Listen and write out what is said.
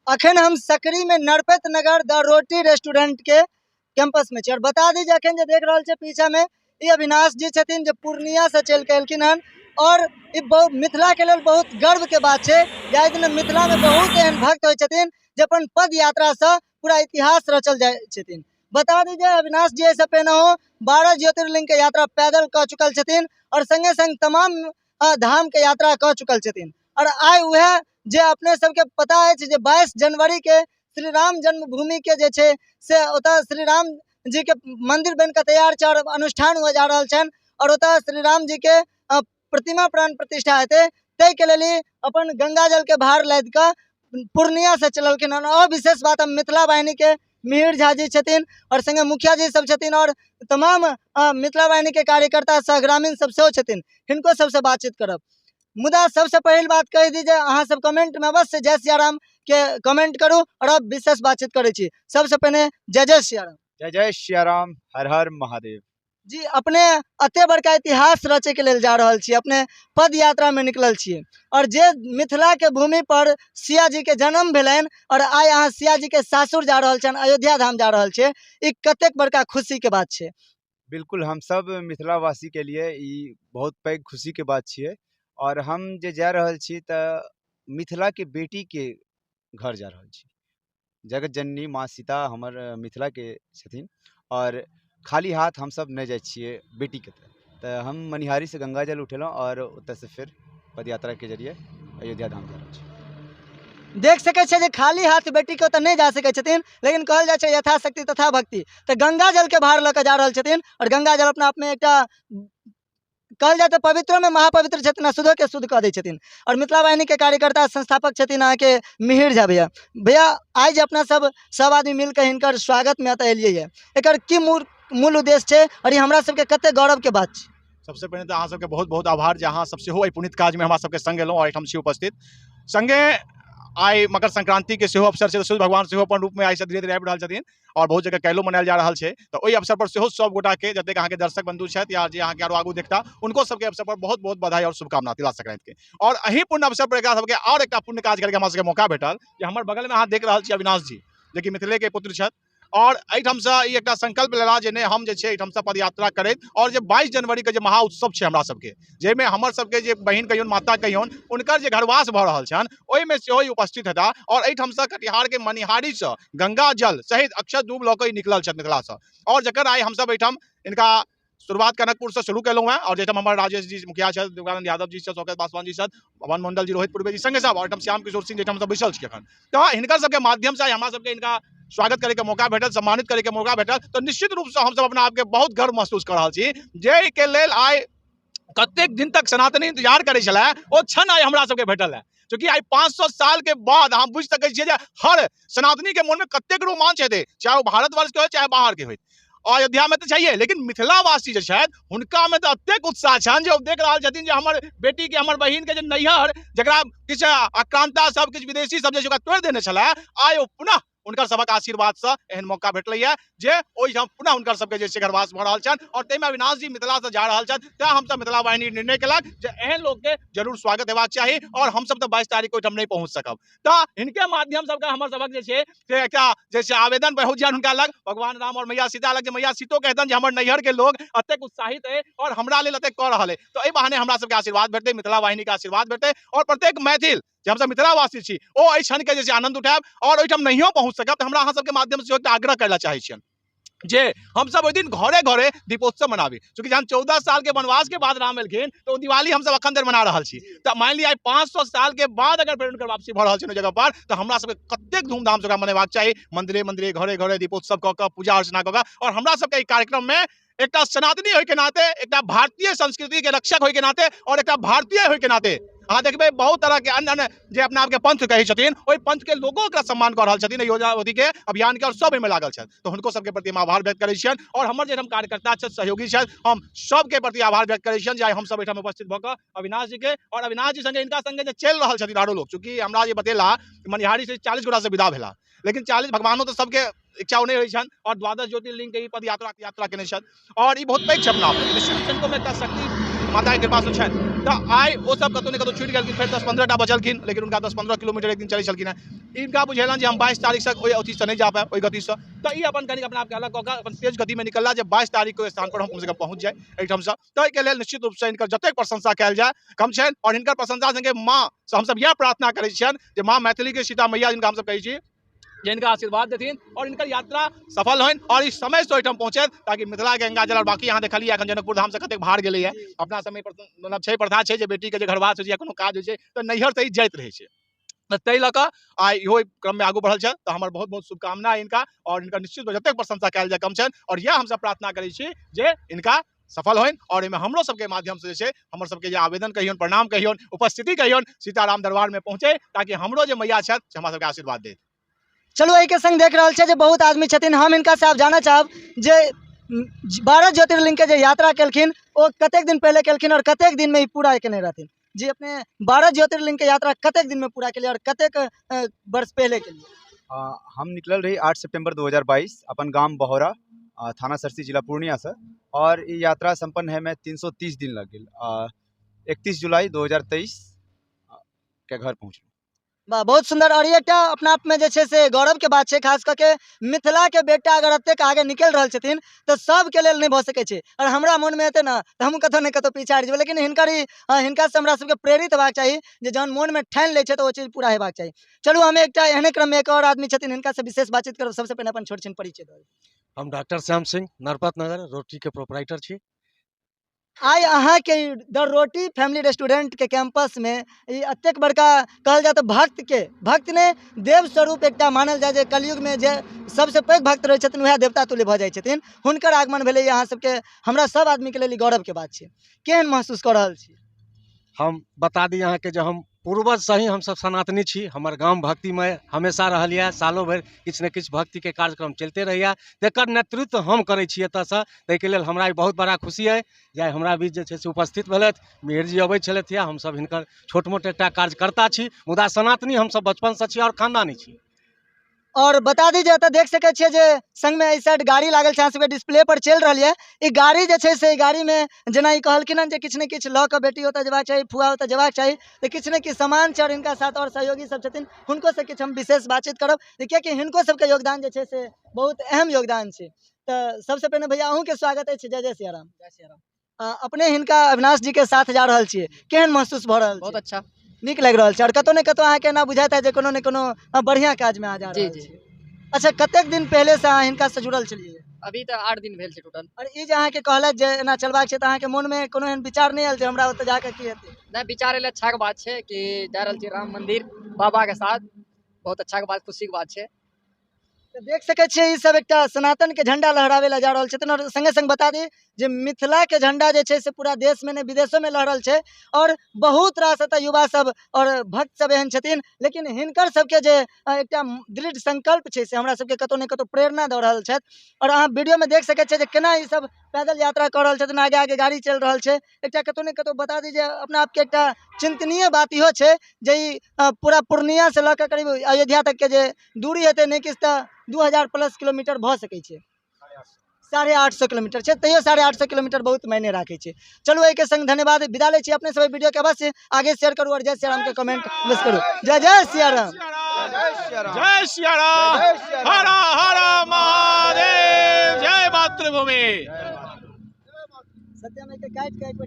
अखन हम सकरी में नरपत नगर द रोटी रेस्टोरेंट के कैंपस में छी। और बता दी जे अखन जे देख रहल छै पीछा में ई अविनाश जी छथिन जे पूर्णिया से चलि के एलखिन हन। और ई बहुत मिथिला के लेल बहुत गर्व के बात छै जे आइ दिन मिथिला में बहुत एहन भक्त होइ छथिन जे अपन पद यात्रा से पूरा इतिहास रचल जाइ छथिन। बता दी जे अविनाश जी एहिसँ पहिने 12 ज्योतिर्लिंग के यात्रा पैदल कऽ चुकल छथिन और संगे संग तमाम धाम के यात्रा कऽ चुकल छथिन। और आइ वएह जे अपने सबके पता अछि जे 22 जनवरी के श्री राम जन्मभूमि के जे छै से ओतऽ श्री राम जी के मंदिर बनि कऽ तैयार छै और अनुष्ठान हुए जा रहल छनि और ओतऽ श्री राम जी के प्रतिमा प्राण प्रतिष्ठा हेतै, ताहिके लेल ई अपन गंगा जल के भार लादि कऽ पूर्णिया से चललखिन हन। और विशेष बात हम मिथिला वाहिनी के मिहिर झा जी छथिन और संगे मुखिया जी सब छथिन और तमाम मिथिला वाहिनी के कार्यकर्ता सह ग्रामीण सब सेहो छथिन, हिनको सबसे बातचीत करब। मुदा सबसे पहिल बात कहि दी जे अहाँ सब कमेंट में अवश्य जय सियाराम के कमेंट करू और अब विशेष बातचीत करै छी। सबसे पहिने जय जय सियाराम। जय जय सियाराम, हर हर महादेव। जी, अपने एते बड़का इतिहास रचे के लेल जा रहल छी, अपने पद यात्रा में निकलल छी और जे मिथिला के भूमि पर सिया जी के जन्म भेलनि और आइ अहाँ सिया जी के सासुर जा रहल छनि, अयोध्या धाम जा रहल छी, ई कतेक बड़का खुशी के बात छै। बिल्कुल, हम सब मिथिलावासी के लिए ई बहुत पैघ खुशी के बात छियै और हम जे जा रहल छी तऽ मिथिला के बेटी के घर जा रहल छी। जगत जननी माँ सीता हमर मिथिला के छथिन और खाली हाथ हम सब नहि जाइ छियै बेटी के तऽ। तऽ हम मनिहारी से गंगा जल उठेलहुँ और ओतऽ से फेर पदयात्रा के जरिए अयोध्या धाम जा रहल छी। देख सकै छियै जे खाली हाथ बेटी के ओतऽ नहि जा सकै छथिन, लेकिन कहल जाइ छै यथाशक्ति तथा भक्ति, तऽ गंगा जल के भार लऽ कऽ जा रहल छथिन और गंगा जल अपना आप में एकटा कहल जाय तऽ पवित्रो में महापवित्र छथिन आ शुद्धो के शुद्ध कऽ दै छथिन। और मिथिला वाहिनी के कार्यकर्ता संस्थापक छथिन अहाँके मिहिर झा भैया। भैया, आइ जे अपना सब सब आदमी मिलके हिनकर स्वागत में एतऽ एलियै ये, एकर की मूल उद्देश्य छै और ई हमरा सबके कते गौरव के बात छै? सबसे पहिने तऽ अहाँ सबके बहुत बहुत आभार जे अहाँ सब सेहो एहि पुनीत काज में हमरा सबके संग एलहुँ और एहिठाम छी उपस्थित। संगे आइ मकर संक्रांति के सेहो अवसर छै, सूर्य भगवान सेहो अपन रूप में आइ से धीरे धीरे आबि रहल छथिन और बहुत जगह काल्हिओ मनायल जा रहल छै। तऽ ओहि अवसर पर सेहो सब गोटा के जतेक अहाँके दर्शक बंधु छथि या जे अहाँके आरो आगू देखता, उनको सबके अवसर पर बहुत बहुत बधाई और शुभकामना तिला संक्रांति के। और एहि पुण्य अवसर पर एकरा सबके और एकटा पुण्य काज करके हमरा सबके मौका भेटल जे हमर बगल में अहाँ देख रहल छी अविनाश जी, जे कि मिथिले के पुत्र छथि और एहिठामसँ ई एकटा संकल्प लेला जे नहि, हम जे छै एहिठामसँ पदयात्रा करैत और जे 22 जनवरी के जे महा उत्सव छै हमरा सबके, जाहिमे हमर सबके जे बहिन कहियौन, माता कहियौन, हुनकर जे घरवास भऽ रहल छनि ओहिमे सेहो ई उपस्थित हेता और एहिठामसँ कटिहारके मनिहारीसँ गंगा जल सहित अक्षत दूब लऽ कऽ ई निकलल छथि मिथिलासँ। और जकर आइ हमसब एहिठाम इनका शुरुआत कनकपुरसँ शुरू केलहुँ हेँ और जाहिठाम हमर राजेश जी मुखिया छथि, दुर्गानंद यादव जी छथि, शौकत पासवान जी छथि, भवन मंडल जी, रोहित पूर्वे जी संगे सब और एहिठाम श्याम किशोर सिंह जाहिठाम हमसब बैसल छी एखन, तऽ हिनकर सबके माध्यमसँ आइ हमरा सबके इनका स्वागत करैके मौका भेटल, सम्मानित करैके मौका भेटल। तऽ निश्चित रूपसँ हमसब अपना आपके बहुत गर्व महसूस कऽ रहल छी जाहिके लेल आइ कतेक दिन तक सनातनी इंतजार करै छलै ओ क्षण आइ हमरा सबके भेटल है। चूँकि आइ 500 साल के बाद अहाँ बुझि सकै छियै जे हर सनातनी के मोनमे कतेक रोमांच हेतै, चाहे ओ भारतवर्ष के होय चाहे बाहर के होय। अयोध्या में तऽ छैहे, लेकिन मिथिलावासी जे छथि हुनका में तऽ एतेक उत्साह छनि जे ओ देख रहल छथिन जे हमर बेटी के, हमर बहिन के जे नैहर, जकरा किछु आक्रांता सब, किछु विदेशी सब जे छै ओकरा तोड़ि देने छलै, आइ ओ पुनः हुनकर सबक आशीर्वादसँ एहन मौका भेटलैए जे ओहिठाम पुनः हुनकर सबके जे छै घरवास भऽ रहल छनि और ताहिमे अविनाश जी मिथिलासँ जा रहल छथि। तेँ हमसब मिथिला वाहिनी निर्णय केलक जे एहन लोकके जरूर स्वागत हेबाक चाही और हमसब तऽ 22 तारीख ओहिठाम नहि पहुँच सकब, तऽ हिनके माध्यम सबके हमर सबक जे छै से एकटा जे छै आवेदन पहुँच जाय हुनका लग, भगवान राम और मैया सीता लग, जे मैया सीतो कहतनि जे हमर नैहर के लोग एतेक उत्साहित अइ और हमरा लेल एतेक कऽ रहल अइ, तऽ एहि बहाने हमरा सबके आशीर्वाद भेटतै, मिथिला वाहिनीके आशीर्वाद भेटतै और प्रत्येक मैथिल जे हमसब मिथिलावासी छी ओ एहि क्षणके जे छै आनंद उठायब। और ओहिठाम नहियो पहुँच सकब तऽ हमरा अहाँ सबके माध्यमसँ एकटा आग्रह करै लए चाहै छियनि जे हमसब ओहि दिन घरे घरे दीपोत्सव मनाबी। चूँकि जहन 14 साल के वनवास के बाद राम एलखिन तऽ ओ दिवाली हमसब अखन धरि मना रहल छी, तऽ मानि लिअ आइ 500 साल के बाद अगर फेर हुनकर वापसी भऽ रहल छै ओहि जगह पर, तऽ हमरा सबके कतेक धूमधामसँ ओकरा मनेबाक चाही, मंदिरे मंदिरे घरे घरे दीपोत्सव कऽ कऽ पूजा अर्चना कऽ कऽ। और हमरा सबके एहि कार्यक्रममे एकटा सनातनी होइके नाते, एकटा भारतीय संस्कृतिके रक्षक होइके नाते और एकटा भारतीय होइके नाते अहाँ देखबै बहुत तरहके अन्य अन्य जे अपना आपके पंथ कहै छथिन ओहि पंथके लोको एकरा सम्मान कऽ रहल छथिन एहि योजना अथीके अभियानके और सब एहिमे लागल छथि, तऽ हुनको सबके प्रति हम आभार व्यक्त करै छियनि। और हमर जे कार्यकर्ता छथि, सहयोगी छथि, हम सबके प्रति आभार व्यक्त करै छियनि जे आइ हमसब एहिठाम उपस्थित भऽ कऽ अविनाश जीके और अविनाश जी संगे हिनका संगे जे चलि रहल छथिन आरो लोक, चूँकि हमरा जे बतेला मनिहारी से 40 गोटा से विदा भेला, लेकिन 40 भगवानो तऽ सबके इच्छा ओ नहि होइ छनि और द्वादश ज्योतिर्लिंग के ई पद यात्रा यात्रा केने छथि और ई बहुत पैघ छै अपना आपमे। निश्चित रूपसँ हिनको एकटा शक्ति माताके कृपासँ छथि। तऽ आइ ओ सब कतहु ने कतहु छुटि गेलखिन, फेर 10-15 टा बचलखिन, लेकिन हुनका 10-15 किलोमीटर एक दिन चलै छलखिन हेँ। हिनका बुझेलनि जे हम 22 तारीखसँ ओहि अथीसँ नहि जा पायब, ओहि गतिसँ, तऽ ई अपन कनिक अपना आपके अलग कऽ कऽ अपन तेज गतिमे निकलला जे 22 तारीख के स्थान पर हम कमसँ कम पहुँच जाए एहिठामसँ। ताहिके लेल निश्चित रूपसँ हिनकर जतेक प्रशंसा कयल जाय कम छनि। आओर हिनकर प्रशंसा सङ्गे माँसँ हमसब इएह प्रार्थना करै छियनि जे माँ मैथिलीके सीता मैया जिनका हमसब कहै छी, जे हिनका आशीर्वाद देथिन और हिनकर यात्रा सफल होइन और इस समय से ओहिठाम पहुँचत, ताकि मिथिला के गंगा जल। और बाकी अहाँ देखलियै एखन जनकपुर धाम से कतेक भार गेलैए। अपना समय पर मतलब छै, प्रथा छै जे बेटीके जे घरवास होइ छै या कोनो काज होइ छै तऽ नैहर से ही जाइत रहै छै, तऽ ताहि लऽ कऽ आइ इहो क्रममे आगू बढ़ल छथि। तऽ हमर बहुत बहुत शुभकामना हिनका और हिनकर निश्चित जतेक प्रशंसा कयल जाय कम छनि। और इएह हमसब प्रार्थना करै छी जे हिनका सफल होइन और एहिमे हमरो सबके माध्यम से जे छै हमर सबके जे आवेदन कहियौन, प्रणाम कहियौन, उपस्थिति कहियौन, सीताराम दरबारमे पहुँचे, ताकि हमरो जे मैया छथि से हमरा सबके आशीर्वाद देत। चलू एहिके संग देख रहल छै जे बहुत आदमी छथिन, हम हिनका से आब जानऽ चाहब जे 12 ज्योतिर्लिंग के जे यात्रा केलखिन ओ कतेक दिन पहिले केलखिन और कतेक दिन में ई पूरा केने रहथिन। जी अपने 12 ज्योतिर्लिंग के यात्रा कतेक दिन में पूरा केलिए और कतेक वर्ष पहले केलिए? हम निकलल रही 8 सितम्बर 2022 अपन गाम बहोरा, थाना सरसी, जिला पूर्णिया से, और ई यात्रा संपन्न है में 330 दिन लग गेल। 31 जुलाई 2023 के घर पहुँचलहुँ। वाह, बहुत सुंदर। और एकटा अपना आप में जे छै से गौरव के बात छै, खास कऽ के मिथिला के बेटा अगर एतेक आगे निकलि रहल छथिन तऽ सबके लेल नहि भऽ सकै छै। और हमरा मोनमे एतै ने तऽ हमहूँ कतहु ने कतहु पीछा हटि जेबै, लेकिन हिनकर ई हिनकासँ हमरा सबके प्रेरित हेबाक चाही जे जहन मोनमे ठानि लै छै तऽ ओ चीज पूरा हेबाक चाही। चलू हम एकटा एहने क्रममे एक आओर आदमी छथिन, हिनकासँ विशेष बातचीत करब। सबसँ पहिने अपन छोट छिन परिचय दऽ। हम डॉक्टर श्याम सिंह, नरपत नगर रोटी के प्रोपराइटर छी। आइ अहाँके द रोटी फैमिली रेस्टोरेंट के कैंपस में ई एतेक बड़का कहल जाय तऽ भक्त के, भक्त ने देव स्वरूप एकटा मानल जाय जे कलयुग में जे सबसे पैघ भक्त रहै छथिन वएह देवता तुल्य भऽ जाइ छथिन, हुनकर आगमन भेलै अहाँ सबके, हमरा सब आदमीके लेल ई गौरवके बात छै। केहन महसूस कऽ रहल छी? हम बता दी अहाँके जे हम पूर्वज से ही हमसब सनातनी छी, हमर गाम भक्तिमय हमेशा रहल यऽ, सालो भरि किछु ने किछु भक्तिके कार्यक्रम चलिते रहैए, तकर नेतृत्व हम करै छी एतऽसँ, ताहिके लेल हमरा बहुत बड़ा खुशी अइ जे आइ हमरा बीच जे छै से उपस्थित भेलथि। मिहिर जी अबै छलथि, हमसब हिनकर छोट मोट एकटा कार्यकर्ता छी, मुदा सनातनी हमसब बचपनसँ छी और खानदानी छी। और बता दी जे एतऽ देख सकै छियै जे संगमे एहि साइड गाड़ी लागल छै, अहाँ सबके डिस्प्ले पर चलि रहल यऽ। ई गाड़ी जे छै से ई गाड़ीमे जेना ई कहलखिन हन जे किछु ने किछु लऽ कऽ बेटी ओतऽ जेबाक चाही, फुआ ओतऽ जेबाक चाही, तऽ किछु ने किछु सामान छै। और हिनका साथ और सहयोगी सब छथिन, हुनको से किछु हम विशेष बातचीत करब, कियाकि हिनको सबके योगदान जे छै से बहुत अहम योगदान छै। तऽ सबसँ पहिने भैया अहूँके स्वागत अछि, जय जय सियाराम। जय सियाराम। अपने हिनका अविनाश जी के साथ जा रहल छियै, केहन महसूस भऽ रहल? बहुत अच्छा, नीक लागि रहल छै। और कतौ ने कतौ अहाँके एना बुझाइत है जे कोनो ने कोनो बढ़िआँ काजमे अहाँ जा रहल छी। अच्छा, कतेक दिन पहिले से अहाँ हिनका से जुड़ल छलियै? अभी तऽ 8 दिन भेल छै टोटल। और ई जे अहाँके कहलथि जे एना चलबाक छै तऽ अहाँके मोनमे कोनो एहन विचार नहि आयल जे हमरा ओतऽ जाकऽ की हेतै? नहि, विचार एलै, अच्छा के बात छै कि जा रहल छी राम मंदिर बाबा के साथ, बहुत अच्छा के बात, खुशी के बात छै। तऽ देख सकै छियै ई सब एकटा सनातन के झंडा लहराबै लए जा रहल छथिन। और संगे संग बता दी जे मिथिला के झंडा जे छै से पूरा देश में नहि विदेशो में लहरल छै, और बहुत रास एतऽ युवा सब और भक्त सब एहन छथिन, लेकिन हिनकर सबके जे एकटा दृढ़ संकल्प छै से हमरा सबके कतौ ने कतौ प्रेरणा दऽ रहल छथि। और अहाँ वीडियो में देख सकै छियै जे केना ई सब पैदल यात्रा कऽ रहल छथिन, आगे आगे गाड़ी चलि रहल छै। एकटा कतौ ने कतौ बता दी जे अपना आपके एकटा चिंतनीय बात इहो छै जे ई पूरा पूर्णिया से लऽ कऽ करीब अयोध्या तक के जे दूरी हेतै नहि किछु तऽ 2000 प्लस किलोमीटर भऽ सकै छै, 850 किलोमीटर छै, तैयो 850 किलोमीटर बहुत मायने राखै छै। चलू एहिके संग धन्यवाद, विदा लै छी अपने सब वीडियो के अवश्य आगे शेयर करू और जय सियाराम के कमेंट अवश्य करू। जय जय सियाराम। जय सियाराम, हर हर महादेव, जय मातृभूमि। सत्यम के काटि के एक बेर